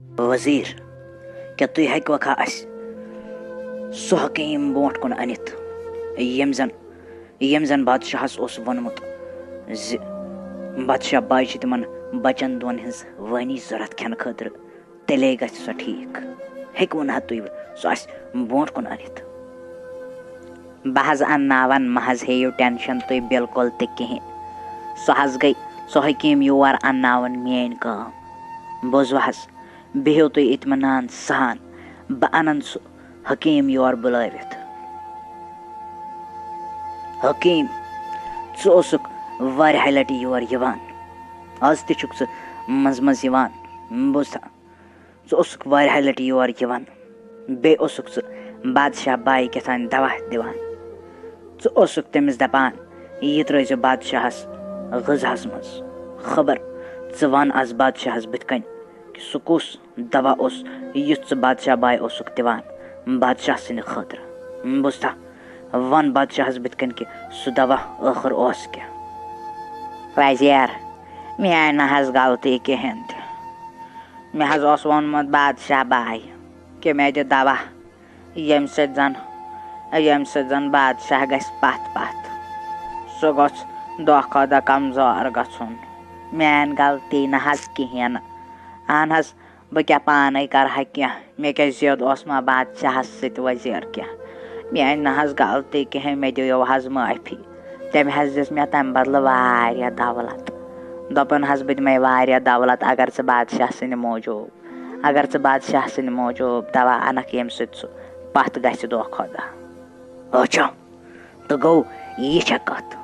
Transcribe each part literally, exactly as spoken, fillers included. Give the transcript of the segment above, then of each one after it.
وزیر، کیٛاہ تُہۍ ہیٚکوا کھا اَسہِ سُہ حکیٖم برونٛٹھ کُن أنِتھ، ییٚمۍ زَن، ییٚمۍ زَن بادشاہَس اوس ووٚنمُت زِ بادشاہ باے چھِ تِمَن بَچَن دۄن ہٕنٛز وٲنی ضوٚرَتھ کھٮ۪نہٕ خٲطرٕ، تیٚلے گژھِ سۄ ٹھیٖک۔ ہیٚکِو نہ تُہۍ سُہ اَسہِ برونٛٹھ کُن أنِتھ؟ بہٕ حظ اَنناوَن، مہ حظ ہیٚیِو ٹٮ۪نشَن تُہۍ بِلکُل تہِ کِہیٖنۍ۔ سُہ حظ گٔے سُہ حکیٖم یور اَنناوُن میٛٲنۍ کٲم۔ بوٗزوٕ حظ، بِہِو تُہۍ اطمینان سان، بہٕ اَنَن سُہ حکیٖم یور بُلٲوِتھ۔ حکیٖم، ژٕ اوسُکھ واریاہہِ لَٹہِ یور یِوان، آز تہِ چھُکھ ژٕ منٛزٕ منٛزٕ یِوان۔ بوٗزتھا، ژٕ اوسُکھ واریاہہِ لَٹہِ یور یِوان، بیٚیہِ اوسُکھ ژٕ بادشاہ بایہِ کیٛاہ تام دوا دِوان۔ ژٕ اوسُکھ تٔمِس دَپان، یہِ ترٛٲیزیو بادشاہَس غذاہَس منٛز۔ خبر، ژٕ وَن آز بادشاہَس بٕتھِ کَنۍ کہِ سُہ کُس دوا اوس، یُس ژٕ بادشاہ بایہِ اوسُکھ دِوان بادشاہ سٕنٛدِ خٲطرٕ۔ بوٗزتھا، وَن بادشاہَس بٕتھِ کَنۍ کہِ سُہ دوا ٲخٕر اوس کیٛاہ۔ وزیر، میٛٲنۍ نہ حظ غلطی کِہیٖنۍ تہِ۔ مےٚ حظ اوس ووٚنمُت بادشاہ بایہِ کہِ مےٚ دِ دوا، ییٚمہِ سۭتۍ زَن، ییٚمہِ سۭتۍ زَن بادشاہ گژھِ پَتھ پَتھ۔ سُہ گوٚژھ دۄہ کھۄتہٕ دۄہ کمزور گژھُن۔ میٛٲنۍ غلطی نہ حظ کِہیٖنۍ نہٕ۔ اہن حظ، بہٕ کیٛاہ پانَے کَرٕ ہا کینٛہہ؟ مےٚ کیٛاہ زیوٗد اوس ما بادشاہَس سۭتۍ وزیر کینٛہہ؟ میٛٲنۍ نہ حظ غلطی کِہیٖنۍ، مےٚ دِیِو حظ معٲفی۔ تٔمۍ حظ دِژ مےٚ تَمہِ بدلہٕ واریاہ دولت۔ دوٚپُن حظ، بہٕ دِمَے واریاہ دولت اگر ژٕ بادشاہ سٕنٛدِ موٗجوٗب، اگر ژٕ بادشاہ سٕنٛدِ موٗجوٗب دوا اَنَکھ، ییٚمہِ سۭتۍ سُہ پَتھ گژھِ دۄہ کھۄتہٕ دۄہ۔ اچھا، تہٕ گوٚو یہِ چھےٚ کَتھ؟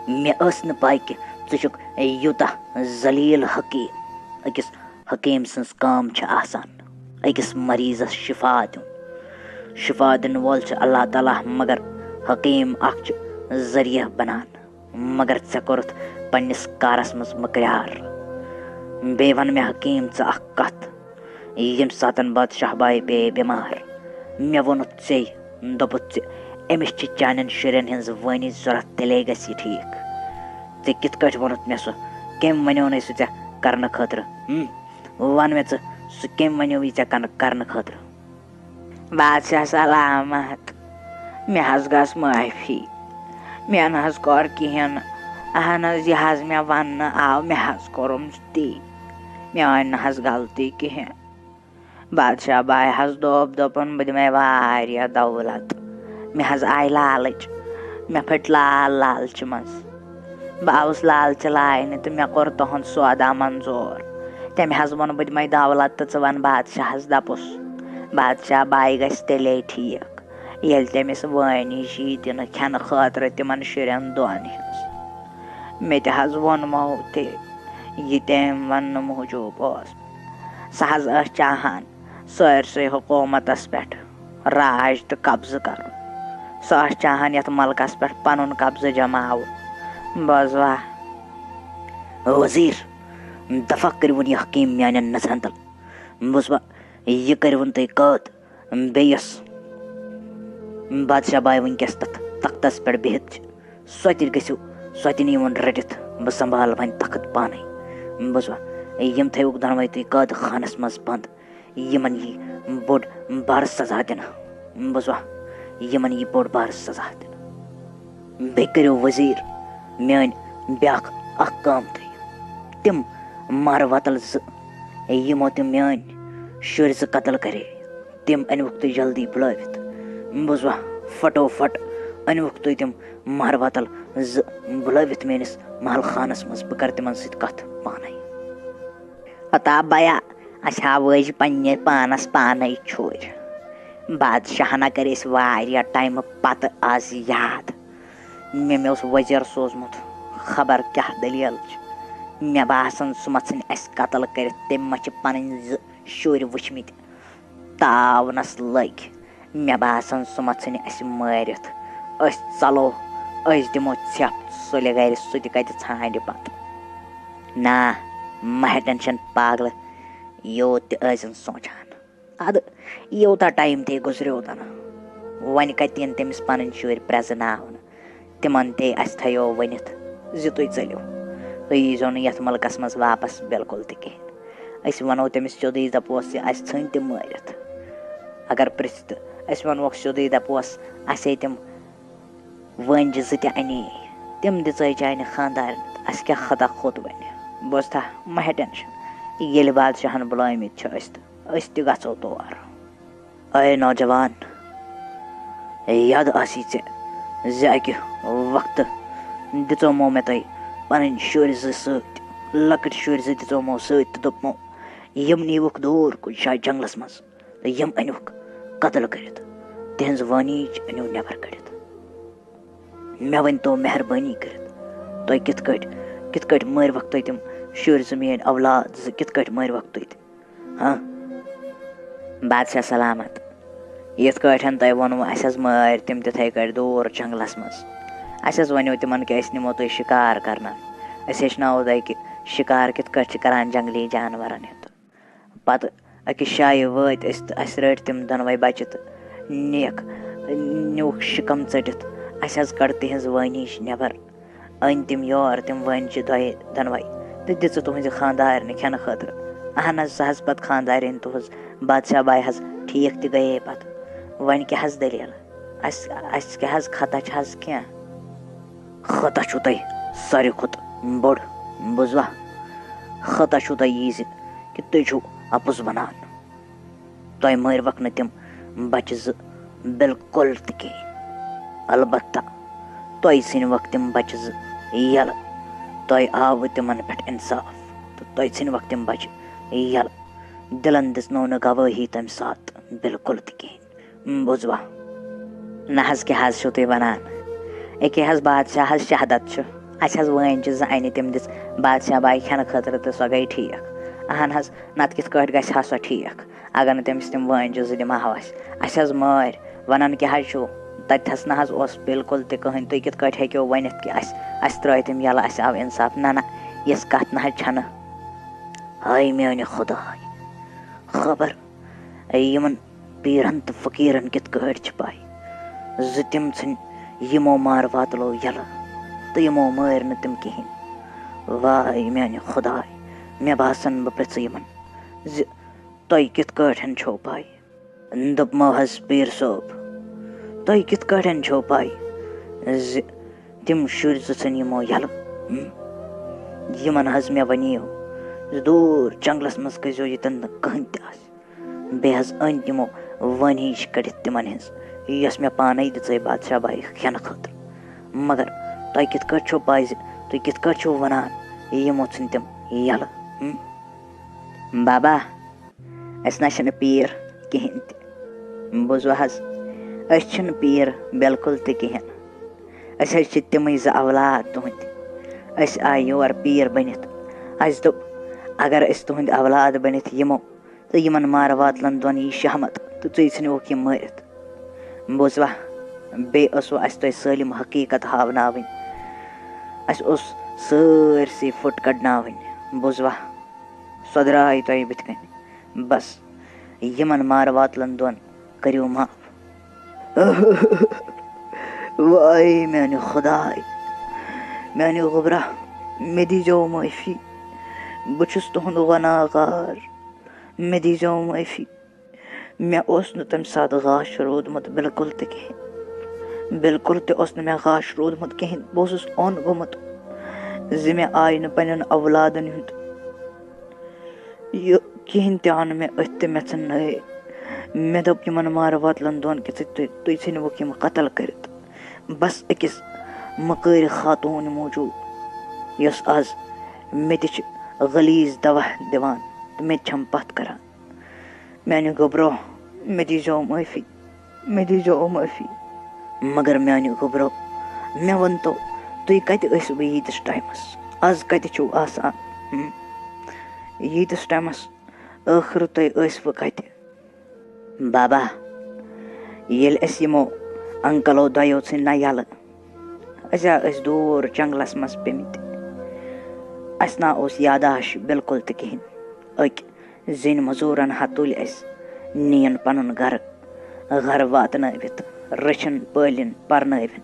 مےٚ ٲس نہٕ پَے کہِ ژٕ چھُکھ یوٗتاہ ذلیل حکیٖم۔ أکِس حکیٖم سٕنٛز کٲم چھِ آسان أکِس مریضس شفا دیُن۔ شفا دِنہٕ وول چھُ اللہ تعالیٰ، مگر حکیٖم اکھ چھُ ذٔریعہٕ بنان۔ مگر ژےٚ کوٚرُتھ پننِس کارس منٛز مکریار۔ بیٚیہِ وَن مےٚ حکیٖم ژٕ اکھ کتھ، ییٚمہِ ساتن بادشاہ بایہِ پیٚیہِ بٮ۪مار، مےٚ ووٚنُتھ ژے، دوٚپُتھ ژےٚ، أمِس چھِ چانٮ۪ن شُرٮ۪ن ہٕنٛز وٲنی ضوٚرتھ، تیٚلے گژھِ یہِ ٹھیٖک۔ ژےٚ کِتھ کٲٹھۍ ووٚنُتھ مےٚ سُہ؟ کٔمۍ وَنیو نَے سُہ ژےٚ کرنہٕ خٲطرٕ؟ ہُم؟ وَن مےٚ ژٕ، سُہ کٔمۍ وَنیو یہِ ژےٚ کَن-، کرنہٕ خٲطرٕ؟ بادشاہ سلامت، مےٚ حظ گٔژھ معٲفی۔ مےٚ نہٕ حظ کوٚر کِہیٖنۍ نہٕ۔ اہن حظ، یہِ حظ مےٚ وَننہٕ آو، مےٚ حظ کوٚرُم تی۔ مےٚ أنۍ نہٕ حظ غلطی کِہیٖنۍ۔ بادشاہ بایہِ حظ دوٚپ، دوٚپُن، بہٕ دِمَے واریاہ دولت۔ مےٚ حظ آیہِ لالٕچ، مےٚ پھٔٹۍ لال لالچہِ منٛز۔ بہٕ آوُس لالچہِ لاینہِ تہٕ مےٚ کوٚر تُہُنٛد سودا منظوٗر۔ تٔمۍ حظ ووٚن، بہٕ دِمَے دولت تہٕ ژٕ وَن بادشاہَس، دَپُس، بادشاہ بایہِ گژھِ تیٚلے ٹھیٖک، ییٚلہِ تٔمِس وٲنِج یی دِنہٕ کھٮ۪نہٕ خٲطرٕ تِمَن شُرٮ۪ن دۄن ہِنٛز۔ مےٚ تہِ حظ ووٚنمو تہِ، یہِ تٔمۍ وَننہٕ موٗجوٗب اوس۔ سۄ حظ ٲس چاہان سٲرسٕے حکوٗمتَس پٮ۪ٹھ راج تہٕ قبضہٕ کَرُن۔ سۄ ٲس چاہان یَتھ مُلکَس پٮ۪ٹھ پَنُن قبضہٕ جماوُن۔ بوزوا؟ وزیر، دفع کٔرِوُن یہِ حکیٖم میٛانٮ۪ن نظرَن تَل۔ بوزوا؟ یہِ کٔرِوُن تُہۍ قٲد۔ بیٚیہِ یۄس بادشاہ باے وٕنکیٚس تَتھ تختَس پٮ۪ٹھ بِہِتھ چھِ، سۄ تہِ گٔژھِو، سۄ تہِ نِیوُن رٔٹِتھ۔ بہٕ سنبھالہٕ وۄنۍ تخت پانَے۔ بوزوا؟ یِم تھٲیوُکھ دۄنوَے تُہۍ قٲدٕ خانَس منٛز بنٛد۔ یِمَن یی بوٚڑ بار سزا دِنہٕ۔ بوزوا؟ یِمَن یی بوٚڑ بار سزا دِنہٕ۔ بیٚیہِ کٔرِو وزیر میٛٲنۍ بیٛاکھ اَکھ کٲم تُہۍ۔ تِم مارٕ وَتَل زٕ، یِمو تِم میٛٲنۍ شُرۍ زٕ قتل کَرے، تِم أنِوُکھ تُہۍ جلدی بُلٲوِتھ۔ بوزوا؟ فٹو فٹ أنِوُکھ تُہۍ تِم مارٕ وَتَل زٕ بُلٲوِتھ میٛٲنِس محل خانَس منٛز۔ بہٕ کَرٕ تِمَن سۭتۍ کَتھ پانَے۔ ہتا بیا، اَسہِ ہا وٲج پننہِ پانس پانے چھُرۍ۔ بادشاہنا کٔرۍ أسۍ واریاہ ٹایمہٕ پتہٕ آز یاد۔ مےٚ، مےٚ اوس وزیر سوٗزمُت، خبر کیٛاہ دٔلیٖل چھِ۔ مےٚ باسان، سُہ ما ژھٕنہِ اَسہِ قتل کٔرِتھ، تٔمۍ ما چھِ پنٕنۍ زٕ شُرۍ وٕچھمٕتۍ۔ تاونس لٔگۍ۔ مےٚ باسان، سُہ ما ژھٕنہِ اَسہِ مٲرِتھ۔ أسۍ ژَلو، أسۍ دِمو ژھٮ۪پھ سُلہِ گرِ، سُہ تہِ کَتہِ ژھانٛڈِ پَتہٕ۔ نا، مہ ہےٚ ٹٮ۪نشَن پاگلہٕ، یوٗت تہِ ٲسۍزٮ۪ن سونٛچان۔ اَدٕ یوٗتاہ ٹایم تے گُزریو تَنہٕ، وۄنۍ کَتہِ یِن تٔمِس پَنٕنۍ شُرۍ پرٛزناونہٕ؟ تِمَن تے اَسہِ تھٲیو ؤنِتھ زِ تُہۍ ژٔلِو، تُہۍ ییٖزیو نہٕ یَتھ مُلکَس منٛز واپَس بِلکُل تہِ کِہیٖنۍ۔ أسۍ وَنو تٔمِس سیوٚدُے، دَپوس زِ اَسہِ ژھٕنۍ تِم مٲرِتھ۔ اگر پرٛژھِ تہٕ أسۍ وَنوکھ سیوٚدُے، دَپوس اَسے تِم وٲنجہِ زٕ تہِ اَنے، تِم دِژے چانہِ خانٛدارنہِ۔ اَسہِ کیٛاہ خطا کھوٚت وۄنۍ؟ بوزتھا، مہ ہےٚ ٹٮ۪نشن، ییٚلہِ بادشاہن بُلٲومٕتۍ چھِ أسۍ تہٕ أسۍ تہِ گژھو تور۔ اے نوجوان، یاد آسی ژےٚ زِ اَکہِ وقتہٕ دِژومو مےٚ تۄہہِ پنٕنۍ شُرۍ زٕ سۭتۍ، لۄکٕٹۍ شُرۍ زٕ دِژومو سۭتۍ تہٕ دوٚپمو، یِم نیٖوُکھ دوٗر کُنہِ جایہِ جنگلس منٛز تہٕ یِم أنِوُکھ قتل کٔرِتھ، تِہنٛز وٲنیٖج أنِو نٮ۪بر کٔڑِتھ۔ مےٚ ؤنۍ تو مہربٲنی کٔرِتھ، تۄہہِ کِتھ کٲٹھۍ، کِتھ کٲٹھۍ مٲرۍوکھ تُہۍ تِم شُرۍ زٕ، میٲنۍ اولاد زٕ کِتھ کٲٹھۍ مٲرۍوکھ تُہۍ تہِ؟ ہاں؟ بادشاہ سلامت۔ یِتھ کٲٹھۍ تۄہہِ ووٚنوُ، اَسہِ حظ مٲرۍ تِم تِتھَے کٲٹھۍ دوٗر جنٛگلَس منٛز۔ اَسہِ حظ وَنیو تِمَن کہِ أسۍ نِمو تُہۍ شِکار کَرنہٕ۔ أسۍ ہیٚچھناوو تۄہہِ کہِ شِکار کِتھ کٲٹھۍ چھِ کَران جنٛگلی جانوَرَن ہُنٛد۔ پَتہٕ أکِس جایہِ وٲتۍ أسۍ تہٕ اَسہِ رٔٹۍ تِم دۄنوَے بَچہِ تہٕ نِیَکھ، نیوٗکھ شِکَم ژٔٹِتھ۔ اَسہِ حظ کٔڑ تِہِنٛز وٲنِج نٮ۪بَر۔ أنۍ تِم یور تِم وٲنجہِ دۄیہِ دۄنوَے تہٕ دِژٕ تُہٕنٛزِ خانٛدارنہِ کھٮ۪نہٕ خٲطرٕ۔ اہن حظ، سۄ حظ پَتہٕ خانٛدارِنۍ تُہٕنٛز بادشاہ باے حظ ٹھیٖک تہِ گٔیے پَتہٕ۔ وۄنۍ کیٛاہ حظ دٔلیٖل؟ اَسہِ، اَسہِ کیٛاہ حظ خطا چھِ حظ کینٛہہ؟ خطا چھُو تۄہہِ ساروی کھۄتہٕ بوٚڑ، بوٗزوا؟ خطا چھُو تۄہہِ یہِ زِ کہِ تُہۍ چھِو اَپُز وَنان۔ تۄہہِ مٲرۍوکھ نہٕ تِم بَچہٕ زٕ بِلکُل تہِ کِہیٖنۍ۔ البتہ تۄہہِ ژھٕنۍوکھ تِم بَچہٕ زٕ یَلہٕ۔ تۄہہِ آوٕ تِمَن پٮ۪ٹھ اِنصاف تہٕ تۄہہِ ژھٕنۍوکھ تِم بَچہٕ یَلہٕ۔ دِلَن دِژنو نہٕ گوٲہی تَمہِ ساتہٕ بِلکُل تہِ کِہیٖنۍ۔ بوٗزوا؟ نہ حظ، کیٛاہ حظ چھِو تُہۍ وَنان؟ أکیٛاہ حظ بادشاہ حظ شہادت چھُ۔ اَسہِ حظ وٲنۍ چھِ زٕ اَنہِ، تِم دِژ بادشاہ باے کھٮ۪نہٕ خٲطرٕ تہٕ سۄ گٔے ٹھیٖک۔ اہن حظ، نَتہٕ کِتھ کٲٹھۍ گژھِ ہا سۄ ٹھیٖک؟ اگر نہٕ تٔمِس تِم وٲنجہِ زٕ دِمہٕ ہاو اَسہِ۔ اَسہِ حظ مٲرۍ، وَنان کیٛاہ حظ چھُو؟ تَتہِ تھَس نہ حظ اوس بِلکُل تہِ کٕہٕنۍ۔ تُہۍ کِتھ کٲٹھۍ ہیٚکِو ؤنِتھ کہِ اَسہِ، اَسہِ ترٛٲے تِم یَلہٕ، اَسہِ آو اِنصاف؟ نہ، نہ، یِژھ کَتھ نہ حظ چھَنہٕ۔ ہاے میٛانہِ خۄداے، خبر یِمَن پیٖرَن تہٕ فقیٖرَن کِتھ کٲٹھۍ چھِ پَے زِ تِم ژھٕنۍ یِمو مارٕ واتلو یَلہٕ تہٕ یِمو مٲرۍ نہٕ تِم کِہیٖنۍ۔ واے میٛانہِ خۄداے، مےٚ باسان بہٕ پرٛژھٕ یِمَن زِ تۄہہِ کِتھ کٲٹھۍ چھو پَے؟ دوٚپمو حظ پیٖر صٲب، تۄہہِ کِتھ کٲٹھۍ چھو پَے زِ تِم شُرۍ زٕ ژھٕنۍ یِمو یَلہٕ؟ ہم؟ یِمَن حظ مےٚ وَنیو زِ دوٗر جنٛگلَس منٛز کٔرۍزیو ییٚتٮ۪ن نہٕ کٕہٕنۍ تہِ آسہِ۔ بیٚیہِ حظ أنۍ تِمو وٲنۍ ہِش کٔڑِتھ تِمَن ہِنٛز، یۄس مےٚ پانَے دِژے بادشاہ بایہِ کھٮ۪نہٕ خٲطرٕ۔ مگر تۄہہِ کِتھ کٲٹھۍ چھو پَے زِ تُہۍ کِتھ کٲٹھۍ چھِو وَنان یِمو ژھٕنۍ تِم یَلہٕ؟ ہم؟ بابا، أسۍ نہ چھِنہٕ پیٖر کِہیٖنۍ تہِ۔ بوٗزوٕ حظ، أسۍ چھِنہٕ پیٖر بِلکُل تہِ کِہیٖنۍ۔ أسۍ حظ چھِ تِمٕے زٕ اولاد تُہٕنٛدۍ۔ أسۍ آے یور پیٖر بٔنِتھ۔ اَسہِ دوٚپ، اگر أسۍ تُہٕنٛدۍ اولاد بٔنِتھ یِمو، تہٕ یِمَن مارٕ واتلَن دۄن یی شہمت، تہٕ ژٕے ژھٕنِوکھ یِم مٲرِتھ۔ بوٗزوا، بیٚیہِ ٲسوٕ اَسہِ تۄہہِ سٲلِم حقیٖقت ہاوناوٕنۍ۔ اَسہِ اوس سٲرسٕے فُٹ کَڑناوٕنۍ۔ بوٗزوا، سۄ درٛاے تۄہہِ بٕتھِ کَنہِ۔ بَس، یِمَن مارٕ واتلَن دۄن کٔرِو معاف۔ وای میٛانہِ خۄداے، میٛانہِ گوٚبرا، مےٚ دیٖزیو معٲفی۔ بہٕ چھُس تُہُنٛد گۄناہ گار، مےٚ دیٖزیو معٲفی۔ مےٚ اوس نہٕ تَمہِ ساتہٕ غاش روٗدمُت بِلکُل تہِ کِہیٖنۍ۔ بِلکُل تہِ اوس نہٕ مےٚ غاش روٗدمُت کِہیٖنۍ۔ بہٕ اوسُس اوٚن گوٚمُت زِ مےٚ آیہِ نہٕ پنٛنٮ۪ن اولادَن ہُنٛد یہِ کِہیٖنۍ تہِ آو نہٕ مےٚ أتھۍ تہٕ مےٚ ژھٕننٲے۔ مےٚ دوٚپ یِمَن مارٕ وۄتلَن دۄن کہِ ژٕ تُہۍ، تُہۍ ژھٕنِوُکھ یِم قتل کٔرِتھ۔ بَس أکِس مٔکٲرِ خاتوٗنہِ موٗجوٗب، یۄس آز مےٚ تہِ چھِ غلیظ دَوا دِوان تہٕ مےٚ تہِ چھَم پَتھ کَران۔ میٛانہِ گوٚبرو، مےٚ دیٖزیو معٲفی، مےٚ دیٖزیو معٲفی۔ مگر میٛانہِ گوٚبرو، مےٚ وَن تو، تُہۍ کَتہِ ٲسِو ییٖتِس ٹایمَس؟ آز کَتہِ چھِو آسان؟ ہم؟ ییٖتِس ٹایمَس ٲخٕر تُہۍ ٲسوٕ کَتہِ؟ بابا، ییٚلہِ أسۍ یِمو انکلو دۄیو ژھٕنۍ نہ یَلہٕ، أسۍ آ ٲسۍ دوٗر جنٛگلَس منٛز پیٚمٕتۍ۔ اَسہِ نہ اوس یاداش بِلکُل تہِ کِہیٖنۍ۔ أکۍ زِنۍ مٔزوٗرَن ہا تُلۍ اَسہِ، نِیَن پَنُن گَرٕ، گَرٕ واتنٲوِتھ، رٔچھِن پٲلِن پَرنٲوِن،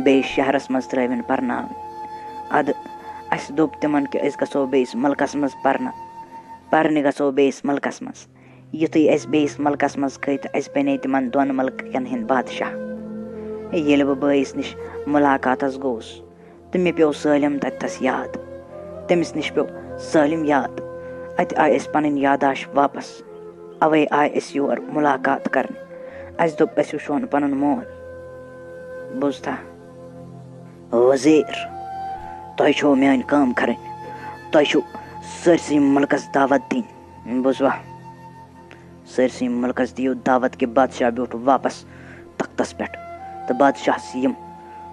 بیٚیہِ شہرَس منٛز ترٛٲوِن پَرناوٕنۍ۔ اَدٕ اَسہِ دوٚپ تِمَن کہِ أسۍ گژھو بیٚیِس مُلکَس منٛز پَرنہٕ۔ پرنہِ گژھو بیٚیِس مُلکس منٛز۔ یُتھُے أسۍ بیٚیِس مُلکس منٛز کھٔتۍ، اَسہِ بنے تِمن دۄن مُلکن ہٕنٛدۍ بادشاہ۔ ییٚلہِ بہٕ بٲیِس نِش مُلاقاتس گوٚوُس، تہٕ مےٚ پیوٚو سٲلِم تَتہِ تھَس یاد۔ تٔمِس نِش پیوٚو سٲلِم یاد۔ اَتہِ آے اَسہِ پنٕنۍ یاداشت واپس۔ اَوَے آے أسۍ یور مُلاقات کرنہِ۔ اَسہِ دوٚپ، أسۍ وٕچھون پنُن مول۔ بوٗزتھا؟ وزیر، تۄہہِ چھو میٲنۍ کٲم کرٕنۍ۔ تۄہہِ چھو سٲرسٕے مُلکس دعوت دِنۍ۔ بوٗزوا؟ سٲرسٕے مُلکس دِیِو دعوت کہِ بادشاہ بیوٗٹھ واپس تختس پٮ۪ٹھ۔ تہٕ بادشاہس یِم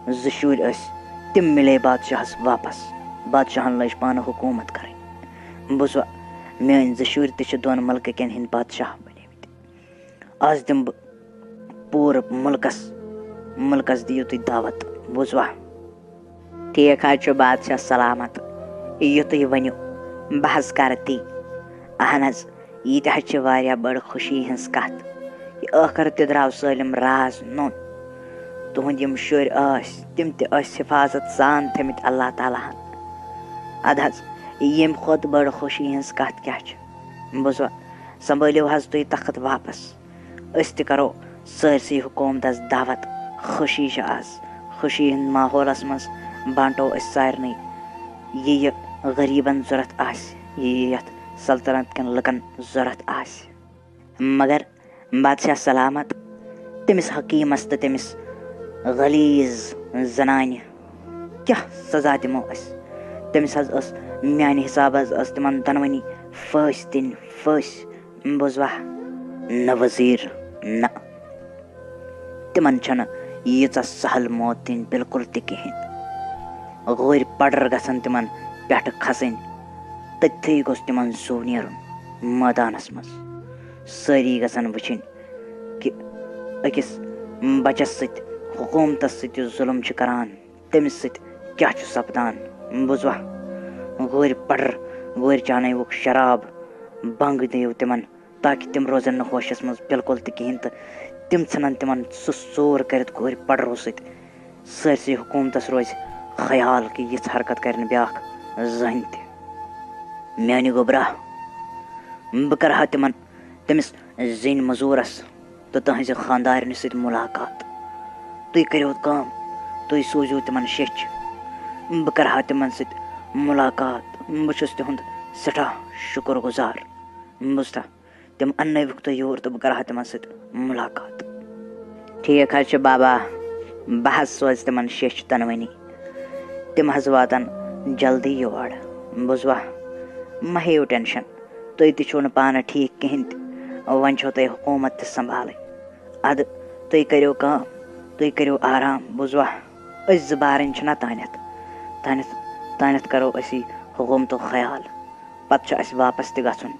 زٕ شُرۍ ٲسۍ، تِم مِلے بادشاہس واپس۔ بادشاہن لٲج پانہٕ حکوٗمت کرٕنۍ۔ بوٗزوا؟ میٲنۍ زٕ شُرۍ تہِ چھِ دۄن مُلکہٕ کٮ۪ن ہٕنٛدۍ بادشاہ بنیمٕتۍ۔ آز دِمہٕ بہٕ پوٗرٕ مُلکس، مُلکس دِیِو تُہۍ دعوت، بوٗزوا؟ ٹھیٖک حظ چھُ، بادشاہ سلامت، یہِ تُہۍ ؤنِو، بہٕ حظ کرٕ تی۔ اہن حظ، یہِ تہِ حظ چھِ واریاہ بٔڑ خوشی ہٕنٛز کتھ۔ یہِ ٲخٕر تہِ درٛاو سٲلِم راز نوٚن۔ تُہُنٛد یِم شُرۍ ٲسۍ، تِم تہِ ٲسۍ حفاظت سان تھٲمٕتۍ اللہ تعالیٰ ہن۔ ادٕ حظ، ییٚمہِ کھۄتہٕ بٔڑ خوشی ہٕنٛز کتھ کیٛاہ چھِ؟ بوٗزوا، سنبھٲلِو حظ تُہۍ تخت واپس۔ أسۍ تہِ کرو سٲرسٕے حکوٗمتس دعوت۔ خوشی چھِ آز۔ خوشی ہٕنٛدۍ ماحولس منٛز بانٹو أسۍ سارنٕے یہِ، یہِ غریٖبن ضوٚرتھ آسہِ، یہِ، یہِ یتھ سلطنت کٮ۪ن لُکن ضوٚرتھ آسہِ۔ مگر بادشاہ سلامت، تٔمِس حکیٖمس تہٕ تٔمِس غلیظ زنانہِ کیٛاہ سزا دِمو أسۍ؟ تٔمِس حظ ٲس، میانہِ حسابہٕ حظ ٲس تِمن دۄنوٕنی پھٲسۍ دِنۍ، پھٲسۍ۔ بوٗزوا؟ نہ وزیر، نہ۔ تِمن چھنہٕ ییٖژاہ سہل موت دِنۍ بِلکُل تہِ کِہیٖنۍ۔ غورِ پڑر گژھن تِمن پٮ۪ٹھٕ کھسٕنۍ۔ تٔتتھٕے گوٚژھ تِمن زُو نیرُن مٲدانس منٛز۔ سٲری گژھن وٕچھِنۍ کہِ أکِس بچس سۭتۍ، حکوٗمتس سۭتۍ یُس ظُلم چھِ کران، تٔمِس سۭتۍ کیٛاہ چھُ سپدان۔ بوٗزوا؟ غورِ پڑر، غورِ چانٲیوُکھ شراب، بنٛگ دِیِو تِمن، تاکہِ تِم روزن نہٕ ہوشس منٛز بِلکُل تہِ کِہیٖنۍ تہٕ تِم ژھٕنن تِمن سُہ ژوٗر کٔرِتھ غورِ پڑرو سۭتۍ۔ سٲرسٕے حکوٗمتس روزِ خیال کہِ یِژھ حرکت کرِ نہٕ بیٛاکھ زٕہٕنۍ تہِ۔ میانہِ گوٚبرا، بہٕ کرٕ ہا تِمن، تٔمِس زِنۍ مٔزوٗرس تہٕ تٕہٕنٛزِ خانٛدارنہِ سۭتۍ مُلاقات۔ تُہۍ کٔرِو کٲم، تُہۍ سوٗزِو تِمن شیٚچھ۔ بہٕ کرٕ ہا تِمن سۭتۍ مُلاقات۔ بہٕ چھُس تِہُنٛد سٮ۪ٹھاہ شُکُر گُزار۔ بوٗزتھا؟ تِم اننٲوِکھ تُہۍ یور تہٕ بہٕ کرٕ ہا تِمن سۭتۍ مُلاقات۔ ٹھیٖک حظ چھُ بابا، بہٕ حظ سوزٕ تِمن شیٚچھ دۄنوٕنی۔ تِم حظ واتن جلدی یور۔ بوٗزوا؟ مہ ہیٚیِو ٹٮ۪نشن۔ تُہۍ تہِ چھِو نہٕ پانہٕ ٹھیٖک کِہیٖنۍ تہِ۔ وۄنۍ چھو تۄہہِ حکوٗمت تہِ سنبھالٕنۍ۔ اَدٕ تُہۍ کٔرِو کٲم، تُہۍ کٔرِو آرام، بوٗزوا؟ أسۍ زٕ بارٕنۍ چھِنہ تانٮ۪تھ، تانٮ۪تھ، تانٮ۪تھ کَرو أسی حکوٗمتُک خیال۔ پَتہٕ چھُ اَسہِ واپَس تہِ گژھُن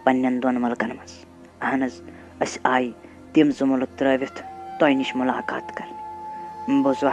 پنٛنٮ۪ن دۄن مُلکَن منٛز۔ اَہن حظ، أسۍ آیہِ تِم زٕ مُلک ترٛٲوِتھ تۄہہِ نِش مُلاقات کَرنہِ۔ بوٗزوا؟